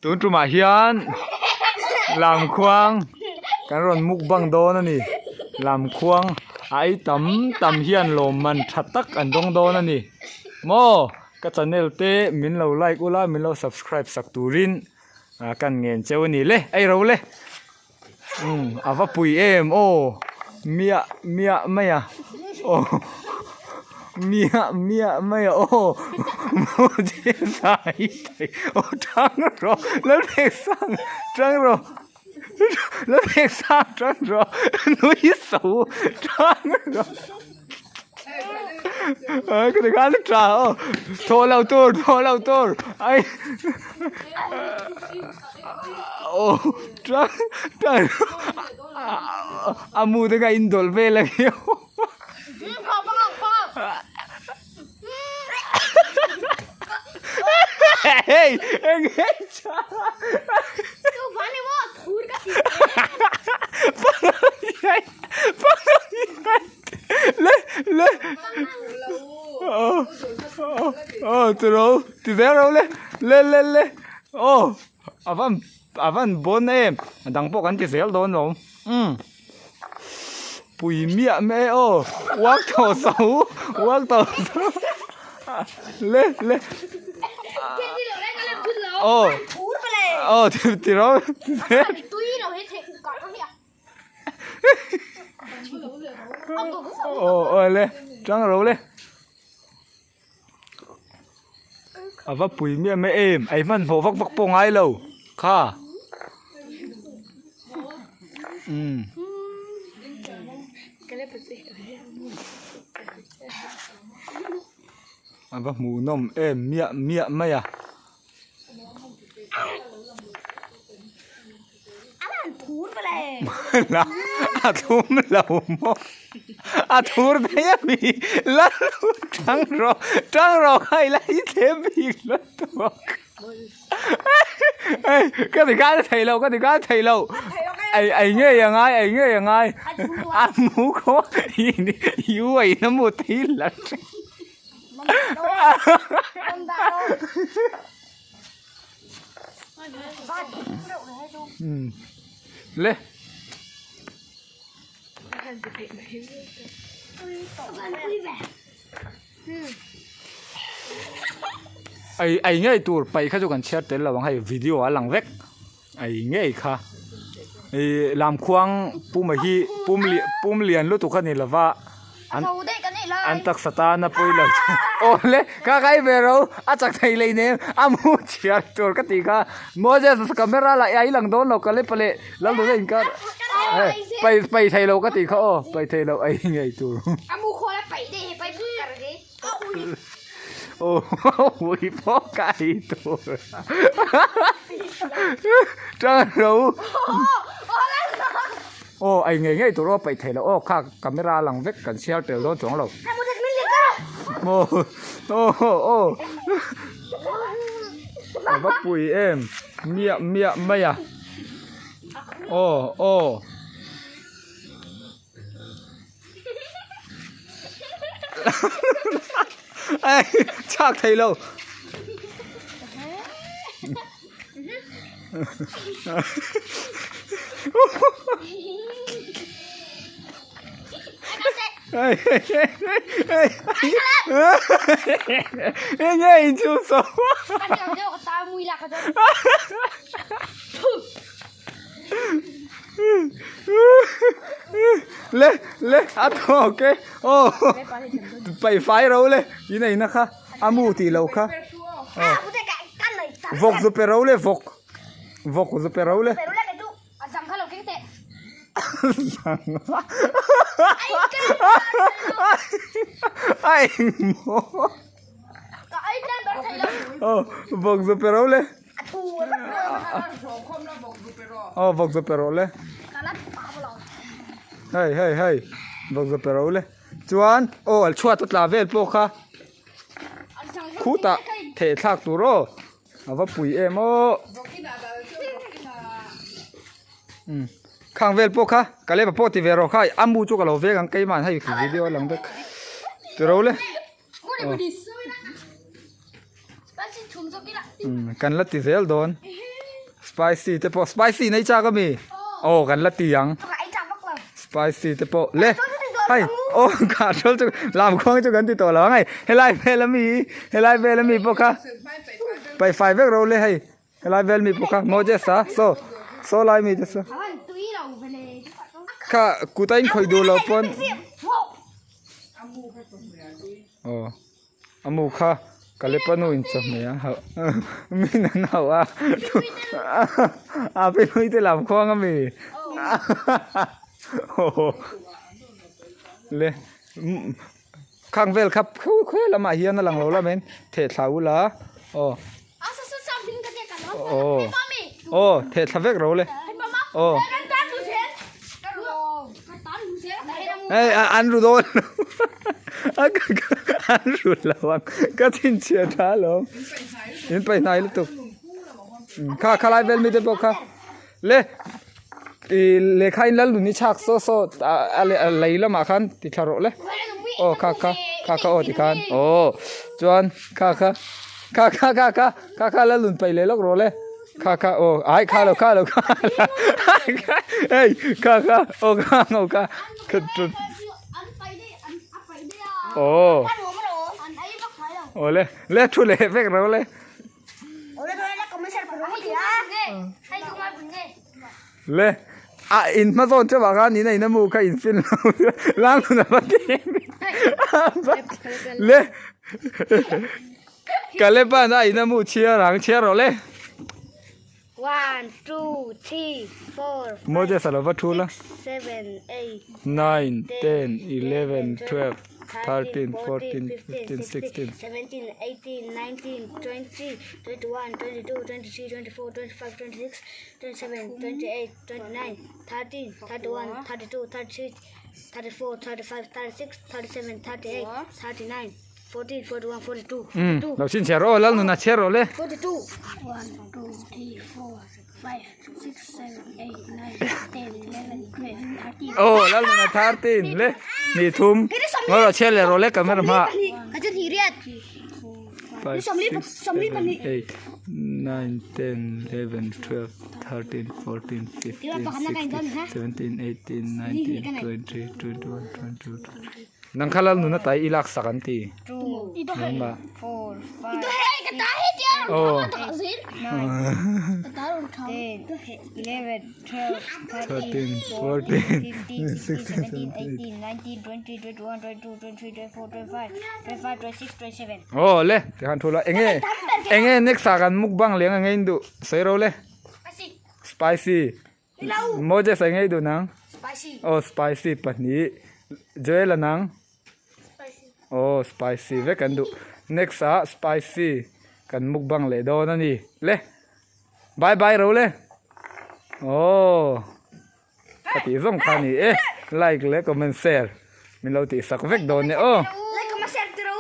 Tun tumah hian lamkhuang kan rawn mukbang dawn a ni. Lamkhuang a ei tam tam hian lawmman tha tak an dawng dawn a ni. Maw ka channel te min lo like ula min lo subscribe sak turin kan ngen cheu a ni le ei ro le. Umm a va pui em aw miah miah mai a aw miah miah mai a aw zai thei aw tang rawh lalpek sang tang rawh lalpek sang tang rawh nui so tang rawh a ka ti khan tha aw thaw lo tur thaw lo tur ai aw tang tang a mu te kha in dawlh vel a ni hei eng nge tha le le aw ti ro ti zel ro le le le le aw a van a van bawn em a dang pawh kan ti zel dawn lo umm pui miah mai e aw uak tawh so uak tawh so le le aw aw ti ro ti zel. Aw aw le tang ro le a va pui miah mai em a i hmanhmawh vak vak pawh ngai lo kha umm a va hmuhnawm em miah miah mai a. A thum lo maw a thur daih a mi la tang rawh tang rawh kha ila i thlem bik lo tawk ei ka ti khan a thei lo ka ti khan a thei lo ei ei ngei a ngai ei ngei a ngai a mu khaw i uai na mu thei la Le. Ei ei ngei tur paih kha chu kan chhiar tel lo ang hei video a lang vek ei ngei kha ih lamkhuang puma hi pum pum lian lutuk a ni lova. An an taksa tan a pawi lo aw le ka kai ve ro a chak thei lei nem a mu chhiar tur ka tih kha Moses camera lah a ilang dawn lo ka le pale lal dawt a inkar pai pai thei lo ka tih kha aw pai thei lo ei ngei tur aw ui pawh ka ei tur tang ro. Aw ei ngei ngei tur aw paih theih loh aw kha camera a lang vek kan chhiar tel dawn chuang lo. Aw aw aw a va pui em miah miah mai a aw aw. Ei chhak thei lo. Eng nge in chu so. Le le a tawk e aw paih fai ro le in ei na kha a mu tih loh kha vawk zu pe ro le vawk vawk zu pe ro le a engmaw aw vawk zu pe ro le. Aw vawk zu pe rawh le hei hei hei vawk zu pe rawh le chuan aw al chhuat a tla vel pawh kha khutah theh thlak tur aw a va pui em aw umm khang vel pawh kha ka lep a pawh ti ve rawh kha a mu chu ka lo veng ang keimah hei video a lang vek ti ro le. Kan la ti zel dawn. Spicy te pawh spicy nei chak ami aw kan la ti ang spicy te pawh le hei aw kahhrawl chu lamkhuang chu kan ti tawh lo ang hei helai vel ami helai vel ami pawh kha paihfai vek ro le hei helai vel mi pawh kha Moses a saw saw lai mi te saw kha kut a inkhawih duh loh pawn aw. A mu kha ka lepa nu in chawhmeh a hauh min an hauh a a pi hlui te lam khuang a mi le khang vel kha khawi lamah hian a lang lo lam in theh thla ula aw aw aw theh thla vek ro le aw Hei an ru dawn lo an ru lo ang ka chhinchhiah tha alawm in paih hnai lutuk kha khalai vel mite pawh kha le ih lehkha in lal nun hi chhak saw saw a lei lamah khan ti thla rawh le aw kha kha kha kha aw tikhan aw chuan kha kha kha kha kha kha kha kha lal nun paih leh lawk rawh le. Kha kha aw ai kha lo kha lo kha hei kha kha aw kha aw kha kha chu aw aw le le thu leh vek ro le le a in hma zawn chauh ah khan in a in a mu kha in fin lo lang hun a va ti le Kalepan a in a mu chhiar ang chhiar rawh le. 1 2 3 4 Moses a lo va thul a. 7 8 9 10 11 12 13 14 15 16 17 18 19 20 21 22 23 24 25 26 27 28 29 30 31 32 33 34 35 36 37 38 39 40 41 42 Umm lo chhinchhiah rawh aw lal nuna chhiar rawh le. 42 1 2 3 4 5 6 7 8 9 10 11 12 13 Aw lal nuna 13 le ni thum ngaw rawh chhiar leh rawh le camera hmaah. 5 6 7 8 9 10 11 12 13 14 15 16 17 18 19 20 21 22 23 Nang kha lal nun a tai i lak sak an ti. Nangmah. Aw. 13, 14, 16, 17, 18. Aw le tikhan thu la enge enge next ah kan mukbang leng enge in duh sawi ro le. Spicy. Moses a ngei duh nang? Aw spicy pahnih. Joel a nang? Aw spicy vek an duh. Next ah spicy kan mukbang leh dawn a ni. Le bye bye ro le. Aw ka tih zawng kha a ni e. Like leh comment share min lo tih sak vek dawn e aw. Like comment share tiro.